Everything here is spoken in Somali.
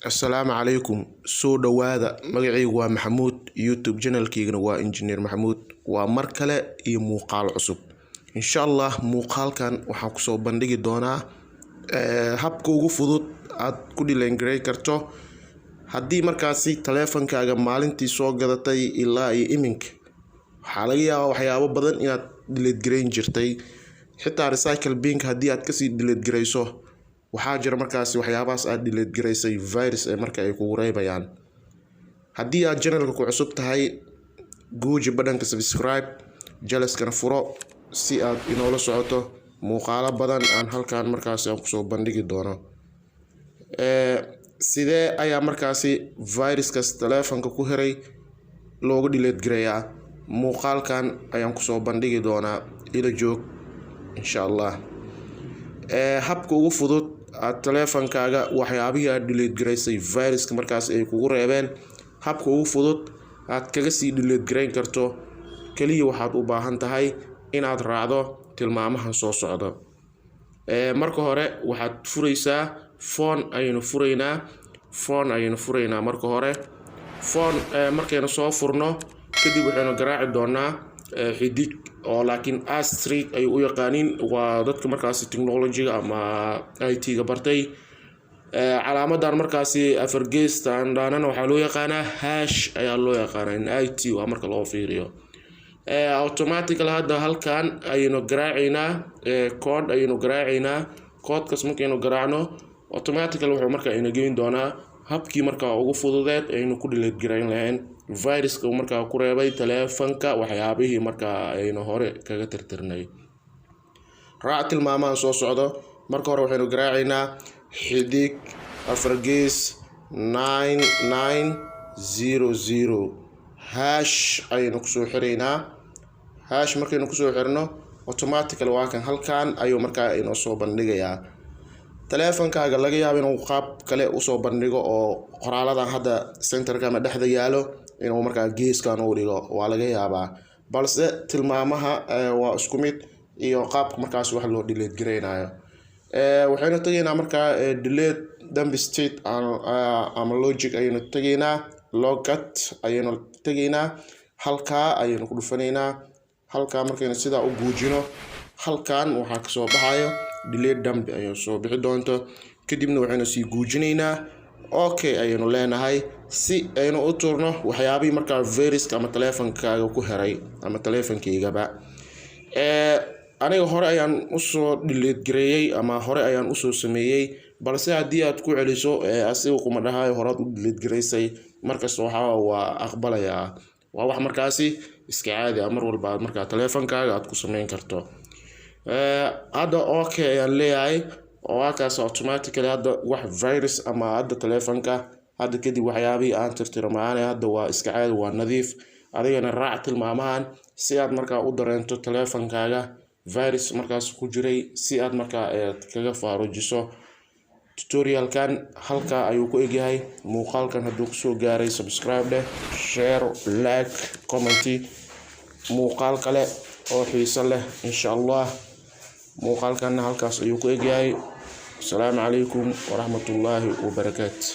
Assalaamu calaykum, soo dhowaada. Magacaygu waa Maxamuud, YouTube channelkeygana waa Engineer Maxamuud. Waa mar kale iyo muuqaal cusub, insha Allah. Muuqaalkan waxaan kusoo bandhigi doonaa habka ugu fudud aad ku delete gareyn karto haddii markaasi taleefankaaga maalintii soo gadatay ilaa iyo iminka. Waxaa laga yaabaa waxyaabo badan inaad delete gareyn jirtay, xitaa recycle binka haddii aad kasii delete gareyso. Waxaa jira markaasi waxyaabahaas aad delete garaysay virus ee marka ay kugu reebayaan. Haddii aad channelka ku cusub tahay, guuji badhanka subscribe, jalaskana furo si aad inoola socoto muuqaalo badan aan halkan markaasi aan kusoo bandhigi doono. Sidee ayaa markaasi viruskaas taleefanka ku hiray loogu delete gareeyaa? Muuqaalkan ayaan kusoo bandhigi doonaa, ila joog, insha Allah. Habka ugu fudud aad taleefankaaga waxyaabihii aad delete garaysay viruska markaas ay kugu reebeen, habka ugu fudud aad kaga sii delete garayn karto, keliya waxaad u baahan tahay inaad raacdo tilmaamahan soo socdo. Marka hore waxaad furaysaa phone ayaynu furaynaa, phone ayaynu furaynaa. Marka hore phone markaynu soo furno kadib, waxaynu garaaci doonaa xidig oo laakiin asterisk ay u yaqaaniin waa dadka markaasi technologyga ama IT-ga bartay. Calaamadan markaasi afargeestan dhaanana waxaa loo yaqaanaa hash ayaa loo yaqaanaa in IT waa marka loo fiiriyo. Automatically hadda halkan ayaynu garaacaynaa, code ayaynu garaacaynaa. Codekaas markaynu garaacno, automatically wuxuu markaa ina geyn doonaa habkii markaa ugu fududeed aynu ku delete garayn lahayn viruska uu markaa ku reebay taleefanka, waxyaabihii markaa aynu hore kaga tirtirnay. Raac tilmaamahan soo socdo. Marka hore waxaynu garaacaynaa *4*9900# ayaynu kusoo xiraynaa. Hash markaynu kusoo xirno, automatically waa kan halkan ayuu markaa inoo soo bandhigayaa. Taleefankaaga laga yaabo inuu qaab kale usoo bandhigo oo qoraaladan hadda centerka ama dhexda yaalo inuu markaa geeskan u dhigo waa laga yaabaa, balse tilmaamaha waa isku mid iyo qaabka markaas wax loo delete gareynayo. Waxaynu tegaynaa markaa delete dump state ama logic ayaynu tegaynaa, logout ayaynu tegaynaa, halkaa ayaynu ku dhufanaynaa. Halkaa markaynu sidaa u guujino, halkan waxaa kasoo baxayo delete dump ayay soo bixi doonto. Kadibna waxaynu sii guujinaynaa, okay ayaynu leenahay, si aynu u tuurno waxyaabihii markaa viruska ama taleefankaaga ku heray ama taleefankaygaba. Aniga hore ayaan usoo delete gareeyey ama hore ayaan usoo sameeyey, balse haddii aad ku celiso, asiga kuma dhahayo horaad u delete gareysay. Markasta waxaa waa aqbalayaa, waa wax markaasi iska caadi ah, mar walba aad markaa taleefankaaga aad ku sameyn karto. Hadda okay ayaan leeyahay oo halkaas automatically hadda wax virus ama hadda taleefanka hadda kadib waxyaabihii aan tirtiro maane, hadda waa iska caadi, waa nadiif. Adigana raac tilmaamahan si aad markaa u dareento taleefankaaga virus markaas ku jiray, si aad markaa kaga faarujiso. Tutorialkan halkaa ayuu ku egyahay. Muuqaalkan hadduu kusoo gaaray, subscribe dheh, share, like, comment. Muuqaal kale oo xiiso leh, insha Allah. Muuqaalkanna halkaas ayuu ku egyahay. Asalaamu calaykum waraxmatullaahi wabarakaatu.